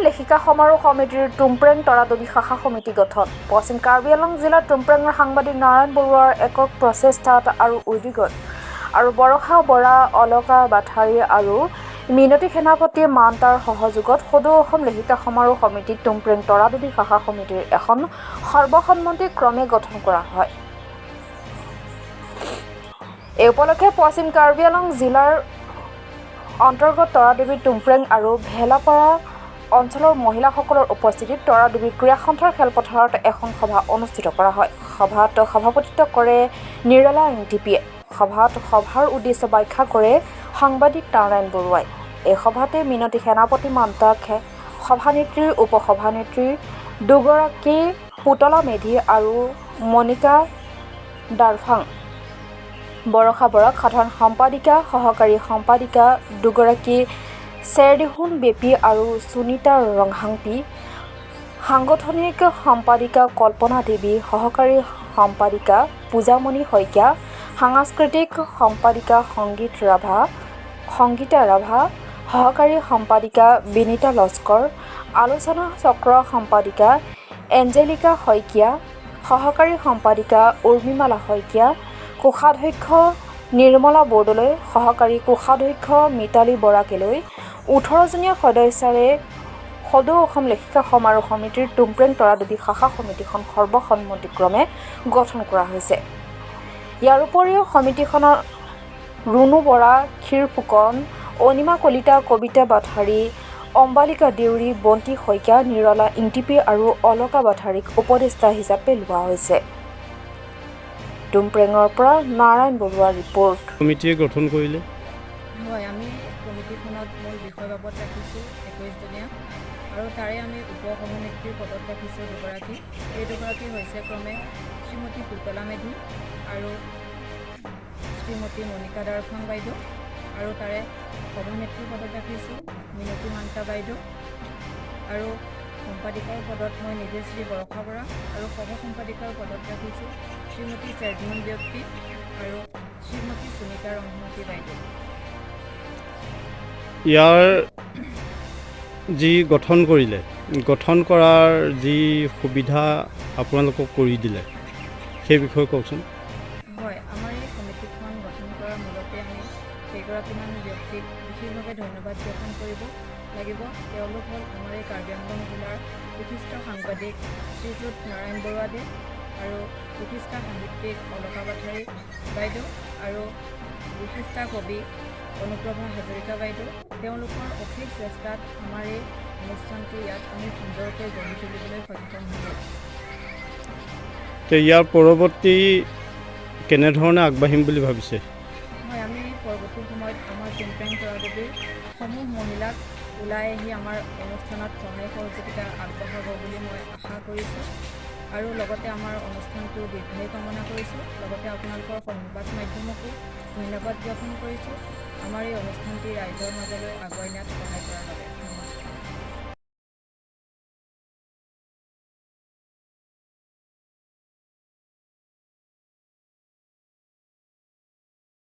লেখিকা সমাৰোহ সমিতিৰ টুমপ্ৰেং তৰাডুবি শাখা সমিতি গঠন। পশ্চিম কাৰ্বি আংলং জিলাৰ টুমপ্ৰেঙৰ সাংবাদিক নাৰায়ণ বৰুৱাৰ একক প্ৰচেষ্টাত আৰু উদ্যোগত আৰু বৰষা বৰা, অলকা বাথাৰী আৰু মিনতি সেনাপতি মান্তাৰ সহযোগত সদৌ অসম লেখিকা সমাৰোহ সমিতিত টুমপ্ৰেং তৰাডুবি শাখা সমিতিৰ এখন সৰ্বসন্মতিক্ৰমে গঠন কৰা হয়। এই উপলক্ষে পশ্চিম কাৰ্বি আংলং জিলাৰ অন্তৰ্গত তৰাডুবি, টুমপ্ৰেং আৰু ভেলাপাৰা অঞ্চলৰ মহিলাসকলৰ উপস্থিতিত তৰাডুবি ক্ৰীড়া সন্থাৰ খেলপথাৰত এখন সভা অনুষ্ঠিত কৰা হয়। সভাত সভাপতিত্ব কৰে নিৰলা ইংটিপিয়ে। সভাত সভাৰ উদ্দেশ্য ব্যাখ্যা কৰে সাংবাদিক নাৰায়ণ বৰুৱাই। এই সভাতে মিনতি সেনাপতি মান্তাক সভানেত্ৰী, উপ সভানেত্ৰী দুগৰাকী পুতলা মেধি আৰু মণিকা দাৰফাং, বৰষা বৰাক সাধাৰণ সম্পাদিকা, সহকাৰী সম্পাদিকা দুগৰাকী চেৰদিহুন বেপী আৰু সুনীতা ৰংহাংপী, সাংগঠনিক সম্পাদিকা কল্পনা দেৱী, সহকাৰী সম্পাদিকা পূজামণি শইকীয়া, সাংস্কৃতিক সম্পাদিকা সংগীতা ৰাভা, সহকাৰী সম্পাদিকা বিনীতা লস্কৰ, আলোচনা চক্ৰ সম্পাদিকা এঞ্জেলিকা শইকীয়া, সহকাৰী সম্পাদিকা উৰ্মিমালা শইকীয়া, কোষাধ্যক্ষ নিৰ্মলা বৰদলৈ, সহকাৰী কোষাধ্যক্ষ মিতালী বৰাকে লৈ 18জনীয়া সদস্যাৰে সদৌ অসম লেখিকা সমাৰোহ সমিতিৰ টুমপ্ৰেং তৰাডুবি শাখা সমিতিখন সৰ্বসন্মতিক্ৰমে গঠন কৰা হৈছে। ইয়াৰ উপৰিও সমিতিখনৰ ৰুণু বৰা, ক্ষীৰ ফুকন, অনিমা কলিতা, কবিতা বাথাৰী, অম্বালিকা দেউৰী, বন্তি শইকীয়া, নিৰলা ইংটিপি আৰু অলকা বাথাৰীক উপদেষ্টা হিচাপে লোৱা হৈছে। টুমপ্ৰেঙৰ পৰা নাৰায়ণ বৰুৱাৰ ৰিপৰ্ট। কমিটিয়ে গঠন কৰিলে। হয়, আমি কমিটিখনত মূল বিষয় বাবদ ৰাখিছোঁ 21জনীয়া আৰু তাৰে আমি উপ সভানেত্ৰীৰ পদত ৰাখিছোঁ দুগৰাকী। এই দুগৰাকী হৈছে ক্ৰমে শ্ৰীমতী পুতলা মেধি আৰু শ্ৰীমতী মণিকা দাৰফাং বাইদেউ আৰু তাৰে সভানেত্ৰীৰ পদত ৰাখিছোঁ মিনতি মান্তা বাইদেউ আৰু সম্পাদিকাৰ পদত মই নিজে শ্ৰী বৰষা বৰা আৰু সহ সম্পাদিকাৰ পদত ৰাখিছোঁ শ্ৰীমতী চেৰধন ব্যক্তি আৰু শ্ৰীমতী সুনীতা ৰংহংপী বাইদেউ। ইয়াৰ যি গঠন কৰিলে, গঠন কৰাৰ যি সুবিধা আপোনালোকক কৰি দিলে, সেই বিষয়ে কওকচোন। হয়, আমাৰ এই সমিতিখন গঠন কৰাৰ মূলতে আমি কেইগৰাকীমান ব্যক্তিক বিশেষভাৱে ধন্যবাদ জ্ঞাপন কৰিব লাগিব। তেওঁলোক হ'ল আমাৰ এই কাৰ্বি আংলং জিলাৰ বিশিষ্ট সাংবাদিক শ্ৰীযুত নাৰায়ণ বৰুৱাদেৱ আৰু বিশিষ্ট সাহিত্যিক অলকা বাথাৰী বাইদেউ আৰু বিশিষ্টা কবি অনুপ্ৰভা হাজৰিকা বাইদেউ। তেওঁলোকৰ অশেষ চেষ্টাত আমাৰ এই অনুষ্ঠানটো ইয়াত আমি সুন্দৰকৈ গঢ়ি তুলিবলৈ সক্ষম হ'লোঁ। তে ইয়াৰ পৰৱৰ্তী কেনেধৰণে আগবাঢ়িম বুলি ভাবিছে? হয়, আমি পৰৱৰ্তী সময়ত আমাৰ টুমপ্ৰেং তৰাডুবিৰ সমূহ মহিলাক ওলাই আহি আমাৰ অনুষ্ঠানত সহায় সহযোগিতা আগবঢ়াব বুলি মই আশা কৰিছোঁ আৰু লগতে আমাৰ অনুষ্ঠানটো দীৰ্ঘায়ু কামনা কৰিছোঁ। লগতে আপোনালোকৰ সংবাদ মাধ্যমকো ধন্যবাদ জ্ঞাপন কৰিছোঁ, আমাৰ এই অনুষ্ঠানটি ৰাইজৰ মাজলৈ আগুৱাই নিয়াত সহায়